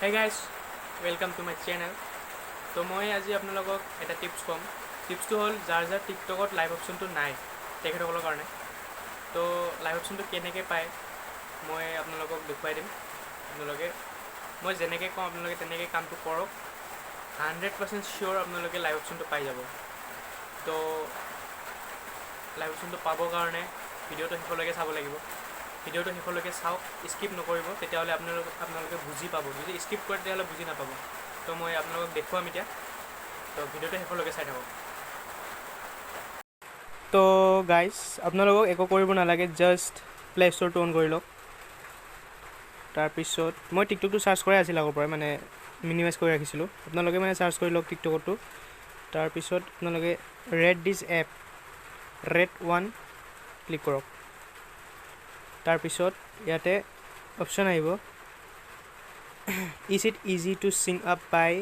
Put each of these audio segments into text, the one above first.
Hey guys, welcome to my channel. তো মই আজি আপোনালোকক এটা টিপছ ক'ম। টিপছটো হ'ল যাৰ যাৰ টিকটকত লাইভ অপশ্যনটো নাই, তেখেতসকলৰ কাৰণে। তো লাইভ অপশ্যনটো কেনেকৈ পায়, মই আপোনালোকক দেখুৱাই দিম। আপোনালোকে মই যেনেকৈ কওঁ, আপোনালোকে তেনেকৈ কামটো কৰক। 100% চিয়'ৰ আপোনালোকে লাইভ অপশ্যনটো পাই যাব। তো লাইভ অপশ্যনটো পাবৰ কাৰণে ভিডিঅ'টো শেষলৈকে চাব লাগিব। ভিডিঅ'টো শেষলৈকে চাওক, স্কিপ নকৰিব। তেতিয়াহ'লে আপোনালোকে বুজি পাব। যদি স্কিপ কৰে, তেতিয়াহ'লে বুজি নাপাব। তো মই আপোনালোকক দেখুৱাম এতিয়া। তো ভিডিঅ'টো শেষলৈকে চাই থাকক। তো গাইজ, আপোনালোকক একো কৰিব নালাগে, জাষ্ট প্লে ষ্ট'ৰটো অন কৰি লওক। তাৰপিছত মই টিকটকটো চাৰ্চ কৰাই আছিল আগৰ পৰাই, মানে মিনিমাইজ কৰি ৰাখিছিলোঁ। আপোনালোকে মানে চাৰ্চ কৰি লওক টিকটকতো। তাৰপিছত আপোনালোকে rate this app, rate one click কৰক। তাৰপিছত ইয়াতে অপশ্যন আহিব, "Is it easy to sign up by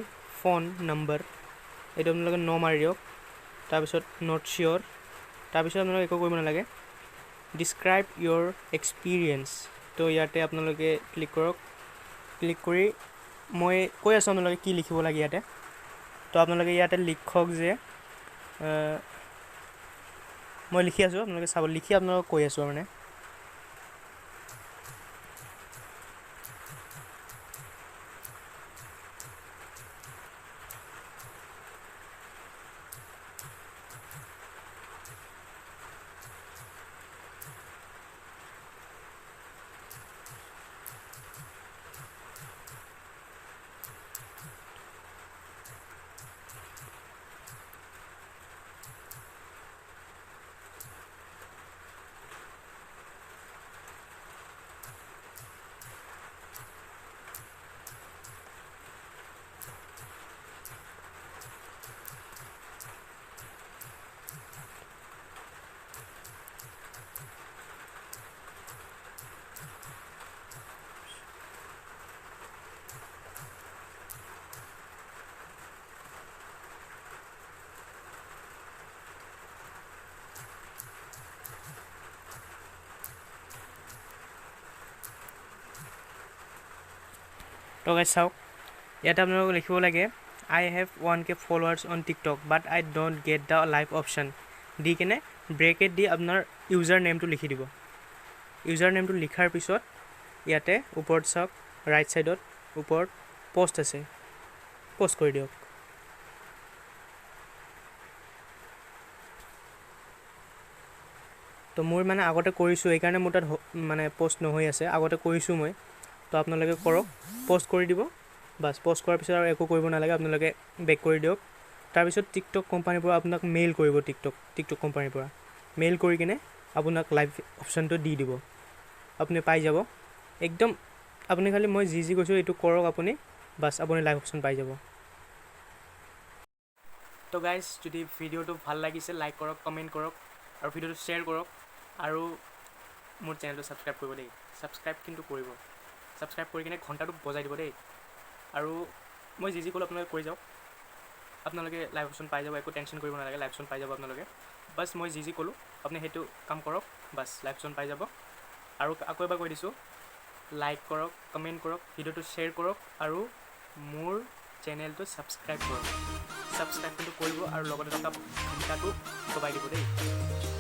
phone number?" এইটো আপোনালোকে ন মাৰি দিয়ক। তাৰপিছত not চিয়'ৰ। তাৰপিছত আপোনালোকে একো কৰিব নালাগে। "Describe your experience." তো ইয়াতে আপোনালোকে ক্লিক কৰক। ক্লিক কৰি মই কৈ আছোঁ আপোনালোকে কি লিখিব লাগে ইয়াতে। তো আপোনালোকে ইয়াতে লিখক যে মই লিখি আছোঁ, আপোনালোকে চাব। লিখি আপোনালোকক কৈ আছোঁ মানে। তো গাইজ চাওক, ইয়াতে আপোনালোকে লিখিব লাগে, "I have 1K followers on TikTok, but I don't get the live option" দি কেনে ব্ৰেকেট দি আপোনাৰ ইউজাৰ নেমটো লিখি দিব। ইউজাৰ নেমটো লিখাৰ পিছত ইয়াতে ওপৰত চাওক, ৰাইট ছাইডত ওপৰত পষ্ট আছে, পষ্ট কৰি দিয়ক। তো মোৰ মানে আগতে কৰিছোঁ, সেইকাৰণে মোৰ তাত মানে পষ্ট নহৈ আছে। আগতে কৰিছোঁ মই। তো আপোনালোকে কৰক, পষ্ট কৰি দিব। বাছ, পষ্ট কৰাৰ পিছত আৰু একো কৰিব নালাগে। আপোনালোকে বেক কৰি দিয়ক। তাৰপিছত টিকটক কোম্পানীৰ পৰা আপোনাক মেইল কৰিব। টিকটক কোম্পানীৰ পৰা মেইল কৰি কিনে আপোনাক লাইভ অপশ্যনটো দি দিব, আপুনি পাই যাব একদম। আপুনি খালি মই যি যি কৈছোঁ, এইটো কৰক আপুনি। বাছ, আপুনি লাইভ অপশ্যন পাই যাব। তো গাইজ, যদি ভিডিঅ'টো ভাল লাগিছে, লাইক কৰক, কমেণ্ট কৰক আৰু ভিডিঅ'টো শ্বেয়াৰ কৰক আৰু মোৰ চেনেলটো ছাবস্ক্ৰাইব কৰিব দেই। ছাবস্ক্ৰাইব কিন্তু কৰিব। ছাবস্ক্ৰাইব কৰি কিনে ঘণ্টাটো বজাই দিব দেই। আৰু মই যি যি ক'লোঁ, আপোনালোকে কৰি যাওক। আপোনালোকে লাইভ অপশ্যন পাই যাব। একো টেনশ্যন কৰিব নালাগে, লাইভ অপশ্যন পাই যাব আপোনালোকে। বাছ, মই যি যি ক'লোঁ, আপুনি সেইটো কাম কৰক। বাছ, লাইভ অপশ্যন পাই যাব। আৰু আকৌ এবাৰ কৈ দিছোঁ, লাইক কৰক, কমেণ্ট কৰক, ভিডিঅ'টো শ্বেয়াৰ কৰক আৰু মোৰ চেনেলটো ছাবস্ক্ৰাইব কৰক। ছাবস্ক্ৰাইব কিন্তু কৰিব আৰু লগতে থকা ঘণ্টাটো দবাই দিব দেই।